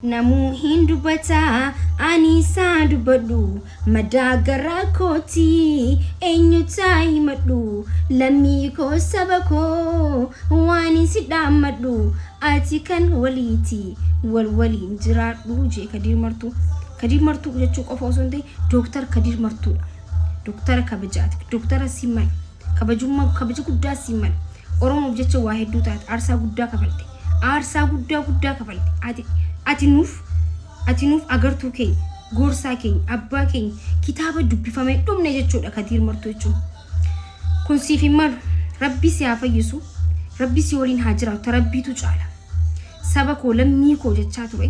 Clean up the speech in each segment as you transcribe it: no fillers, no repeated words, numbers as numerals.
Namuu hin dubbataa ani isaa dubbadhu madaa garaa kootii eenyutaa himadhu lammii koo saba koo waan si dhaammadhu ati kan waliiti wal waliin jiraadhu jee Kadiir Martuu. Kadiir Martuu jechuu qofa osoo hin ta'in Dooktar Kadiir Martuudha. Dooktara kabajaati. Dooktara si mala. Kabajummaa kabaja guddaa si mala. Oromoof jecha waa hedduu taate aarsaa guddaa kafalte. Aarsaa guddaa guddaa kafalte. Ati nuuf agartuu keenya, gorsaa keenya, abbaa keenya, kitaaba dubbifamee dhumne jechuudha Kadiir Martuu jechuun. Kun siif hin malu. Rabbi si haa fayyisu. Rabbi si waliin haa jiraatu. Rabbiitu caala. Saba koo, lammii koo jechaa ture.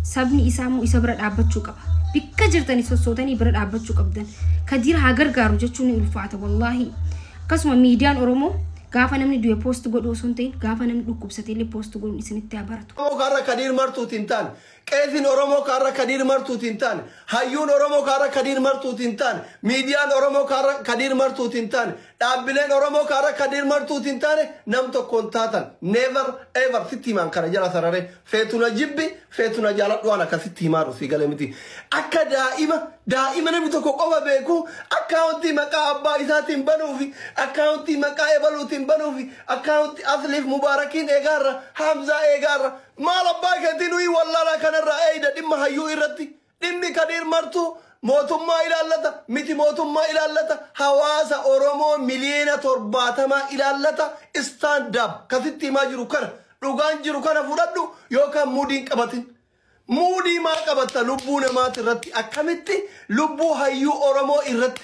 Sabni isaa immoo isa bira dhaabbachuu qaba. Bikka jirtanii sossootanii bira dhaabbachuu qabdan. Kadiir haa gargaaru jechuun ni ulfaata wallaahi. Akkasuma miidiyaan Oromoo gaafa namni du'e post godhu osoo hin ta'in gaafa namni dhukkubsate illee post godhuun isinitti haa baratu. Oromoo kaarra Kadiir Martuutiin taane, qeesiin Oromoo kaarra Kadiir Martuutiin taane, hayyuun Oromoo kaarra Kadiir Martuutiin taane, miidiyaan Oromoo kaarra Kadiir Martuutiin taane, dhaabbileen Oromoo kaarra Kadiir Martuutiin taane nam tokkoon taatan. Never ever sitti himaan kana jala sararee feetuna jibbi feetuna jaaladhu waan akkasitti himaa dhufi galee miti. Akka daa'ima namni tokko qofa beeku akkaawuntii maqaa abbaa isaatiin banuufi, akkaawuntii maqaa ebaluutiin banuufi, akkaawuntii Asliif Mubaarakiin eegaarra, Hamzaa eegaarra, maal abbaa keetii nuyi wallaalaa kanarraa eeyda. Dhimma hayyuu irratti dhimmi Kadiir Martuu mootummaa ilaallata miti, mootummaa ilaallata, hawaasa Oromoo miliyoona 70 ilaallata. Stand up kasitti himaa jiru kana, dhugaan jiru kana fudhadhu yookaan muudiin qabatin. Muudii maa qabatta? Lubbuu namaati irratti akkamitti, lubbuu hayyuu Oromoo irratti,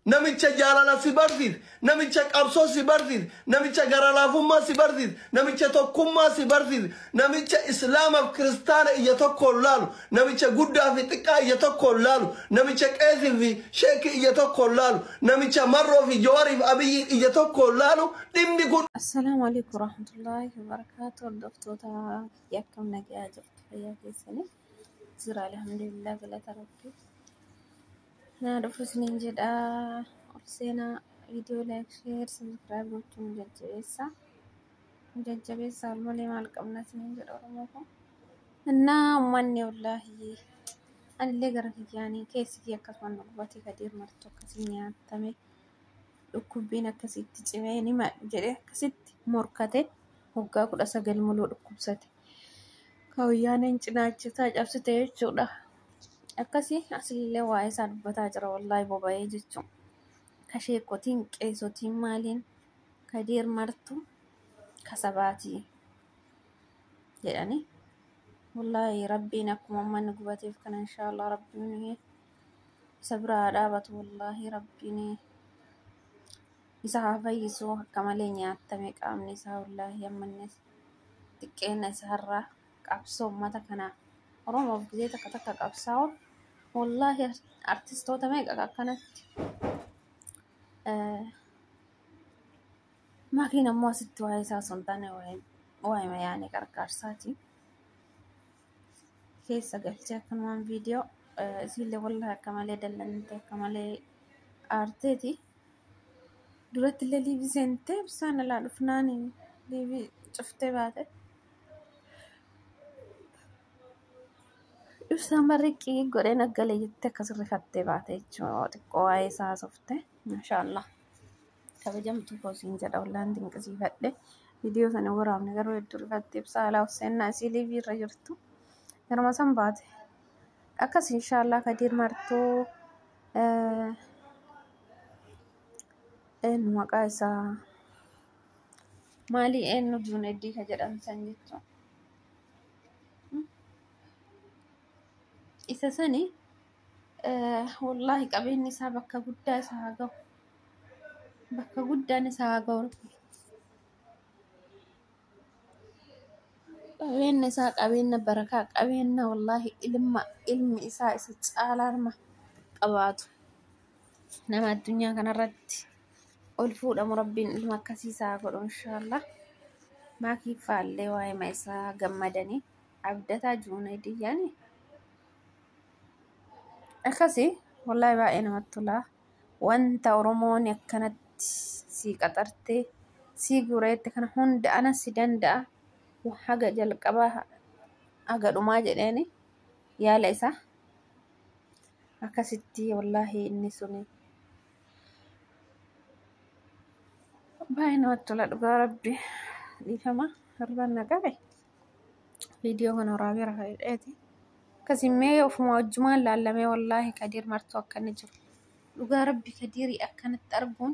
namicha jaalala si barsiise, namicha qabsoo si barsiise, namicha garalaafummaa si barsiise, namicha tokkummaa si barsiise, namicha islaamaaf kiristaana ija tokkoon laalu, namicha guddaa fi xiqqaa ija tokkoon laalu, namicha qeesii fi sheekii ija tokkoon laalu, namicha Marroo fi Jawaarii fi Abiyyi ija tokkoon laalu, dhimmi kun Assalaamu alaikum warahmatullahi wabarakatuh. Hordoftoota kiyya, akkam nagaa jirtu? Fayyaa keessanii? Jira, alhamdulillah, galata rabbi. Naa dhufu isiniin jedha. Ol seenaa, viidiyoo like, share, subscribe gochuun jajjabeessa. Jajjabeessa, wal malee maal qabna isiniin jedha Oromoo kun. Innaa uummanni, wallaahi anillee gara kiyyaanii keessi kiyya akkasuma nu gubate. Kadiir Martuu akkasii nyaatame, dhukkubbiin akkasitti cimee ni jedhee akkasitti morkate, waggaa 19 muluu dhukkubsate. Kaawayyaaneen cinaachisaa cabsite jechuudha. Akkasii asillee waa'ee isaa dubbataa jira wallaahi boba'ee jechuudha. Ka sheekotiin, qeesotiin, maaliin Kadiir Martuu kasabaatii jedhanii. Wallaahi rabbiin akkuma uummanni gubateef kana inshaallah rabbiin isa biraa haa dhaabatu. Wallaahi rabbiin isa haa fayyisu. Akka malee nyaatame qaamni isaa. Wallaahi ammannis xiqqeenya isaarraa qabsoo uummata kanaa Oromoof gisee takka takka qabsaa'uun, wallaahi artistoota meeqa akkanatti. Maakiin ammoo asitti waa'ee isaa osoo hin taane waa'ee mayaanii qarqaarsaati. Keessa galchee akkanumaan viidiyoo isiillee wallaahi akka malee dallante, akka malee aarteeti. Duratti illee live seentee ibsaan alaa dhufnaan live cuftee baate. Ibsaan barriqqii godhee naggalee jettee akkas rifattee baate jechuudha. Xiqqoo waa'ee isaa haasofte. Maashaallah. Kabajamtuu koo siin jedha, wallaan dinqisiifadhe. Viidiyoo sana waraabne garuu hedduu rifatte. Ibsaa alaa Husseenna isii live irra jirtu. Yeruma san baate. Akkas inshaallah Kadiir Martuu eenyu maqaa isaa maali, eenyu, Juuneddii ka jedhan san jechuudha. Isa sani wallaahi qabeenyi isaa bakka guddaa isaa haa gahu. Bakka guddaan isaa haa gahu. Qabeenya isaa qabeenya barakaa, qabeenya wallaahi ilma ilmi isaa isa caalaa nama qabaatu. Nama addunyaa kanarratti ol fuudhamu rabbiin ilma akkasii isaa haa godhu inshaallah. Maakii faallee waa'ee isaa gammadanii abdataa Juunediyyaani. Akkasii wallaahi baay'ee namatti tola. Wanta Oromoon akkanatti sii qaxartee sii gureette kana hunda ana si danda'a. Haga jalqabaa Aga dhumaa jedheeni yaala isaa akkasitti. Wallaahi inni suni baay'ee namatti tola, dhugaa rabbi. Dhiifama, hirban na qabe. Viidiyoo kana waraabee rafa jedheeti. Akkasimmee ofuma wajjumaan laallamee. Wallaahi Kadiir Martuu akka inni jiru, dhugaa rabbi, Kadiirii akkanatti arguun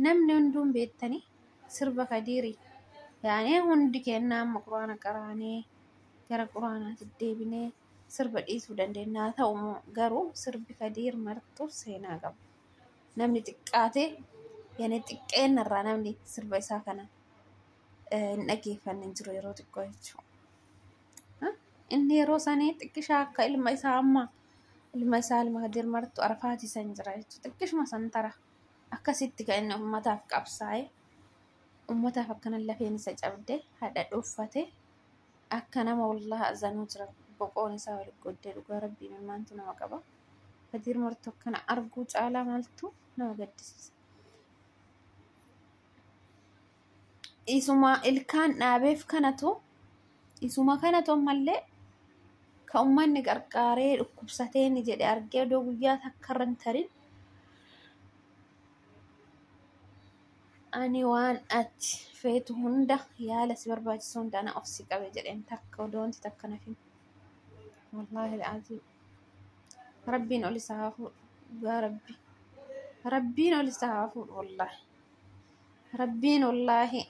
namni hunduun beektanii sirba Kadiirii yaanee hundi kennaa. Amma quraana qaraanee gara quraanaatti deebinee sirba dhiisuu dandeenya. Haa ta'u garuu sirbi Kadiir Martuu seenaa qaba. Namni xiqqaate yani xiqqeennarraa namni sirba isaa kana hin dhaggeeffanne hin jiru yeroo xiqqoo jechuudha. Inni yeroo sanii xiqqishaa akka ilma isaa, amma ilma isaa, ilma Kadiir Martuu Arfaati san jira jechuudha. Xiqqishuma san tara akkasitti kan inni uummataaf qabsaa'e, uummataaf akkana lafeen isa cabde haadha dhuuffate akka nama wallahi azanuu jira, boqoon isaa wal goddee. Dhugaa rabbii mimmaantu nama qaba. Kadiir Martuu akkana arguu caalaa maaltu nama gaddisiisa? Isuma ilkaan dhaabeef kanatu, isuma kanatu ammallee ka uummanni qarqaaree dhukkubsatee ni jedhe argee odoo guyyaa takka irra hin tarin, "Ani waan ati feetu hunda, yaala si barbaachisu hunda ana of si qabe" jedheen, takka odoo wanti takka nafin. Wallaahi al'aziim. Rabbiin ol isa haa fuudhu. Dhugaa rabbi. Rabbiin ol isa haa fuudhu wallaahi. Rabbiin wallaahi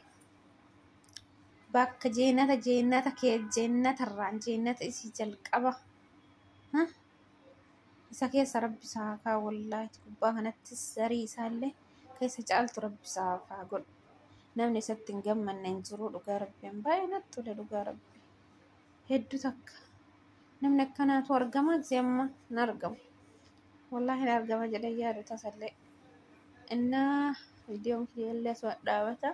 bakka jeenata jeenata kee jeenatarraan jeenata isii jalqaba isa keessa rabbi isa haa kaa'u. Wallaahi gubbaa kanattis zarii isaallee keessa caaltu rabbi isa haa godhu. Namni isatti hin gammanne hin jiru, dhugaa rabbiin baay'ee natti tole, dhugaa rabbi. Hedduu takka. Namni akkanaatu argama gisee amma hin argamu. Wallaahi hin argama jedhee yaadu tasallee. Innaa viidiyoon kiyyallee asuma dhaabata.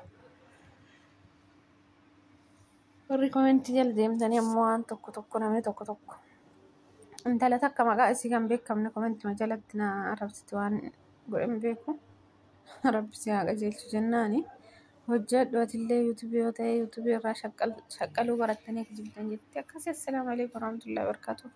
Warri komentii jala deemtanii ammoo waan tokko tokko, namni tokko tokko, intala takka maqaa isii kan beekamne komentima jalatti na arrabsiti, waan godhe hin beeku. Rabbi si haa qajeelchu jennaani. Hojjedhu atillee yuutuubii yoo ta'e yuutuubii irraa shaqqaluu barattanii kijibdan jetti. Akkasii, assalaamu alaikum warahmatullahi wabarakatuh.